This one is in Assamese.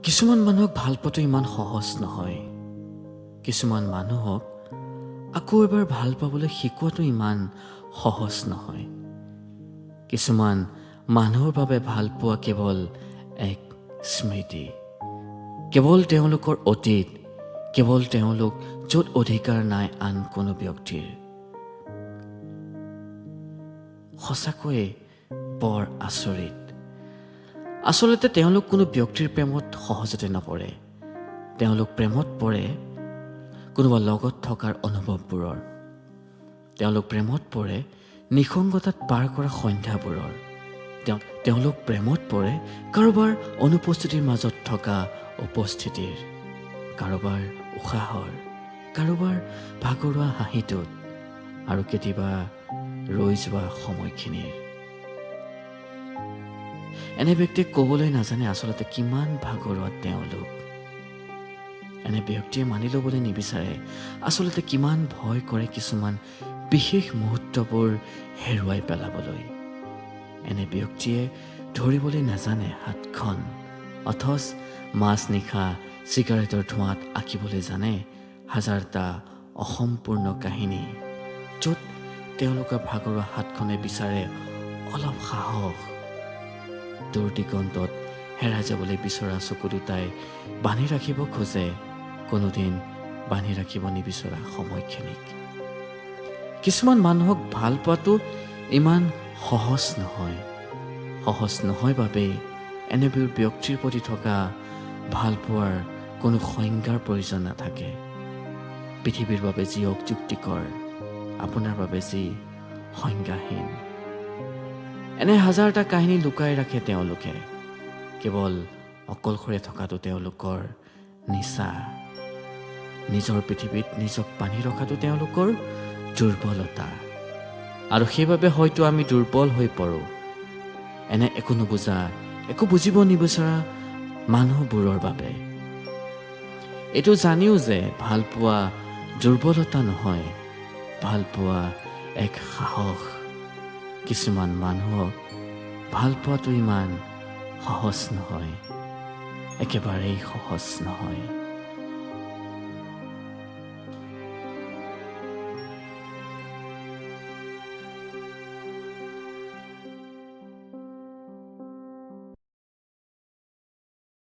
কিছুমান মানুহক ভাল পোৱাটো ইমান সহজ নহয়। কিছুমান মানুহক আকৌ এবাৰ ভাল পাবলৈ শিকোৱাটো ইমান সহজ নহয়। কিছুমান মানুহৰ বাবে ভাল পোৱা কেৱল এক স্মৃতি, কেৱল তেওঁলোকৰ অতীত, কেৱল তেওঁলোক য'ত অধিকাৰ নাই আন কোনো ব্যক্তিৰ। সঁচাকৈয়ে বৰ আচৰিত। আচলতে তেওঁলোক কোনো ব্যক্তিৰ প্ৰেমত সহজতে নপৰে। তেওঁলোক প্ৰেমত পৰে কোনোবা লগত থকাৰ অনুভৱবোৰৰ। তেওঁলোক প্ৰেমত পৰে নিসংগতাত পাৰ কৰা সন্ধ্যাবোৰৰ। তেওঁলোক প্ৰেমত পৰে কাৰোবাৰ অনুপস্থিতিৰ মাজত থকা উপস্থিতিৰ, কাৰোবাৰ উশাহৰ, কাৰোবাৰ ভাগৰুৱা হাঁহিটোত আৰু কেতিয়াবা ৰৈ যোৱা সময়খিনিৰ। এনে ব্যক্তিয়ে ক'বলৈ নাজানে আচলতে কিমান ভাগৰুৱা তেওঁলোক। এনে ব্যক্তিয়ে মানি ল'বলৈ নিবিচাৰে আচলতে কিমান ভয় কৰে কিছুমান বিশেষ মুহূৰ্তবোৰ হেৰুৱাই পেলাবলৈ। এনে ব্যক্তিয়ে ধৰিবলৈ নাজানে হাতখন, অথচ মাজ নিশা চিগাৰেটৰ ধোঁৱাত আঁকিবলৈ জানে হাজাৰটা অসম্পূৰ্ণ কাহিনী, য'ত তেওঁলোকৰ ভাগৰুৱা হাতখনে বিচাৰে অলপ সাহস। দূৰ দিগন্তত হেৰাই যাবলৈ বিচৰা চকু দুটাই বান্ধি ৰাখিব খোজে কোনোদিন বান্ধি ৰাখিব নিবিচৰা সময়খিনিক। কিছুমান মানুহক ভাল পোৱাটো ইমান সহজ নহয়। সহজ নহয় বাবেই এনেবোৰ ব্যক্তিৰ প্ৰতি থকা ভালপোৱাৰ কোনো সংজ্ঞাৰ প্ৰয়োজন নাথাকে। পৃথিৱীৰ বাবে যি অযুক্তিকৰ, আপোনাৰ বাবে যি সংজ্ঞাহীন। এনে হাজাৰটা কাহিনী লুকাই ৰাখে তেওঁলোকে। কেৱল অকলশৰে থকাটো তেওঁলোকৰ নিচা। নিজৰ পৃথিৱীত নিজক বান্ধি ৰখাটো তেওঁলোকৰ দুৰ্বলতা। আৰু সেইবাবে হয়তো আমি দুৰ্বল হৈ পৰোঁ এনে একো নুবুজা, একো বুজিব নিবিচৰা মানুহবোৰৰ বাবে। এইটো জানিও যে ভালপোৱা দুৰ্বলতা নহয়, ভালপোৱা এক সাহস। কিছুমান মানুহক ভালপোৱাটো ইমান সহজ নহয়, একেবাৰেই সহজ নহয়।